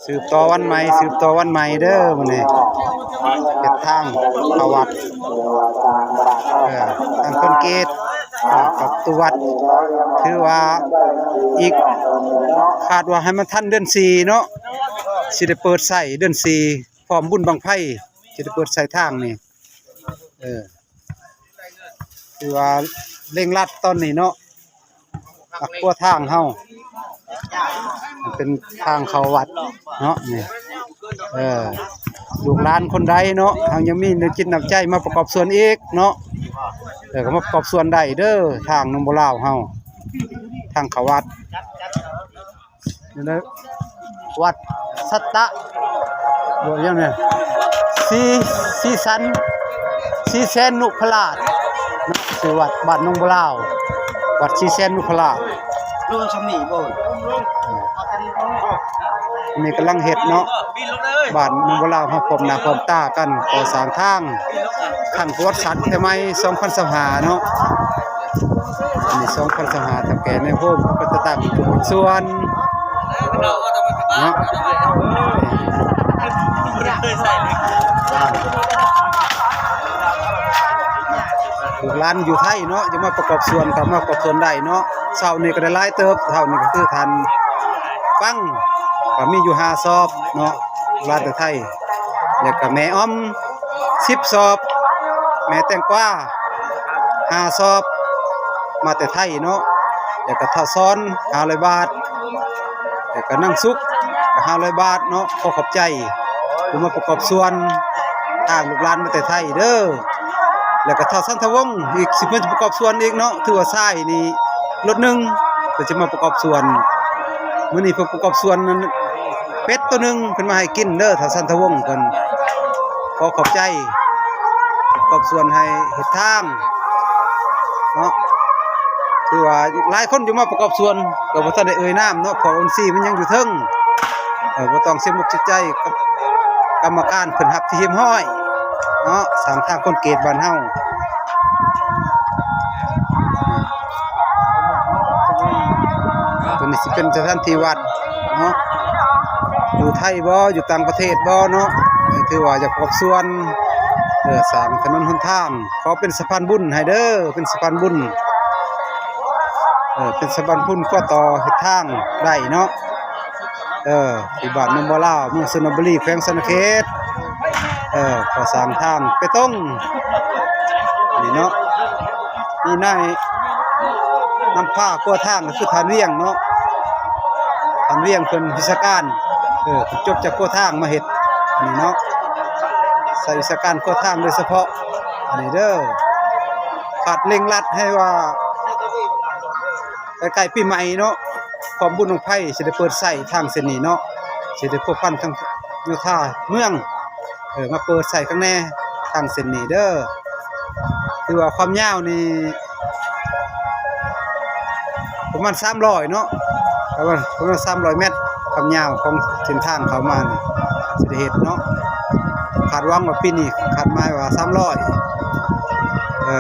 ສືບຕໍ່ວັນໃໝ່ ສືບຕໍ່ວັນໃໝ່ເດີມື້ນີ້ ເຮັດທາງເຂົ້າວັດ ເອີ ທາງຄອນກຣີດ ເອີ ປະຕູວັດ ຖືວ່າອີກ ຄາດວ່າໃຫ້ມັນທັນເດືອນສີ່ເນາະ ຊິໄດ້ເປີດໃຊ້ເດືອນສີ່ ພ້ອມບຸນບັ້ງໄຟ ຊິໄດ້ເປີດໃຊ້ທາງນີ້ ເອີ ຖືວ່າເລັ່ງລັດຕອນນີ້ເນາະ ອັກຂົວທາງເຮົາ ມັນເປັນທາງເຂົ້າວັດເນາະນີ້ ເອີ ລູກຫຼານຄົນໃດເນາະ ເຮົາຍັງມີນ້ຳຈິດນ້ຳໃຈມາປະກອບສ່ວນອີກເນາະ ເອີ ກໍມາປະກອບສ່ວນໄດ້ເດີ ທາງໜອງບົວລາວເຮົາ ທາງເຂົ້າວັດ ຢູ່ໃນວັດສັດຕະ ບໍ່ ຫຍັງນີ້ ສີ ສີສັນ ສີແສນນຸພະລາດ ຊື່ວັດບ້ານໜອງບົວລາວ ວັດສີແສນນຸພະລາດ ລົງຊ່ຳນີ້ບໍ່ ນີ້ກຳລັງເຮັດເນາະ ບ້ານໜອງບົວລາວເຮົາ ພ້ອມໜ້າພ້ອມຕາກັນ ກໍ່ສ້າງທາງ ຄັ້ງປະຫວັດສາດແຕ່ໃໝ່ ສອງພັນຊາວຫ້າເນາະ. ອັນນີ້ສອງພັນຊາວຫ້າ ເຖົ້າແກ່ນາຍໂຮມກໍໄປຈັດຕັ້ງທຸກພາກສ່ວນເນາະ ລູກຫຼານຢູ່ໄທເນາະ ຢາກມາປະກອບສ່ວນກໍມາປະກອບສ່ວນໄດ້ເນາະ. ເຊົ້ານີ້ກໍໄດ້ຫຼາຍເຕີບ ເຊົ້ານີ້ກໍຄືທ່ານປັງ ກໍມີຢູ່ຫ້າສອບເນາະ ຫຼານແຕ່ໄທ ແລ້ວກໍແມ່ອອມ ສິບສອບ ແມ່ແຕງກວາ ຫ້າສອບ ມາແຕ່ໄທເນາະ ແລ້ວກໍທ້າວສອນ ຫ້າຮ້ອຍບາດ ແລ້ວກໍນາງສຸກ ກໍຫ້າຮ້ອຍບາດເນາະ. ຂໍຂອບໃຈຜູ້ມາປະກອບສ່ວນ ທາງລູກຫຼານມາແຕ່ໄທເດີ ແລ້ວກໍທ້າວສັນທະວົງອີກ ຊິເພິ່ນປະກອບສ່ວນອີກເນາະ ຖືວ່າຊາຍນີ້ລົດໜຶ່ງ ເພິ່ນຈະມາປະກອບສ່ວນ. ມື້ນີ້ເພິ່ນປະກອບສ່ວນນັ້ນ ເປັດໂຕໜຶ່ງເພິ່ນມາໃຫ້ກິນເດີ ທ້າວສັນທະວົງເພິ່ນ ຂໍຂອບໃຈ ປະກອບສ່ວນໃຫ້ເຮັດທາງເນາະ. ຖືວ່າຫຼາຍຄົນຢູ່ມາປະກອບສ່ວນ ກໍບໍ່ທັນໄດ້ເອີ່ຍນາມເນາະ ເພາະບັນຊີມັນຍັງຢູ່ເທິງ ເອີ ບໍ່ຕ້ອງເສຍອົກເສຍໃຈ ກຳ ກຳມະການເພິ່ນຮັບທີ່ຮຽບຮ້ອຍເນາະ ສ້າງທາງຄອນກຣີດບ້ານເຮົາ. ຕົວນີ້ຊິເປັນສະຖານທີ່ວັດເນາະ ຢູ່ໄທບໍ່ ຢູ່ຕ່າງປະເທດບໍ່ເນາະ ຖືວ່າຢາກປະກອບສ່ວນ ເພື່ອສ້າງຖະໜົນຫົນທາງ ຂໍເປັນສະພານບຸນໃຫ້ເດີ ເປັນສະພານບຸນ ເອີ ເປັນສະພານບຸນ ຂໍຕໍ່ເຮັດທາງໄດ້ເນາະ. ເອີ ທີ່ບ້ານໜອງບົວລາວ ເມືອງຊົນນະບູລີ ແຂວງສະຫວັນນະເຂດ ເອີ ກໍ່ສ້າງທາງເປຕົງ ນີ້ເນາະ ມີນາຍນຳພາຂົວທາງ ກໍຄືທ່ານວຽງເນາະ ທ່ານວຽງເພິ່ນວິຊາການ ເອີ ເພິ່ນຈົບຈາກຂົວທາງມາເຮັດ ອັນນີ້ເນາະ ໃສ່ວິຊາການຂົວທາງໂດຍສະເພາະ ອັນນີ້ເດີ ຄາດເລັ່ງລັດໃຫ້ວ່າ ໃກ້ໆປີໃໝ່ເນາະ ພ້ອມບຸນບັ້ງໄຟ ຊິໄດ້ເປີດໃຊ້ທາງເສັ້ນນີ້ເນາະ ຊິໄດ້ພົວພັນທາງໂຍທາເມືອງ ເອີ ມາເປີດໃຊ້ຄັ້ງແນ່ ທາງເສັ້ນນີ້ເດີ. ຖືວ່າຄວາມຍາວນີ້ປະມານສາມຮ້ອຍເນາະ ປະມານ ປະມານສາມຮ້ອຍແມັດ ຄວາມຍາວຂອງເສັ້ນທາງເຂົ້າມານີ້ ຊິໄດ້ເຮັດເນາະ ຄາດຫວັງວ່າປີນີ້ ຄາດໝາຍວ່າສາມຮ້ອຍ ເອີ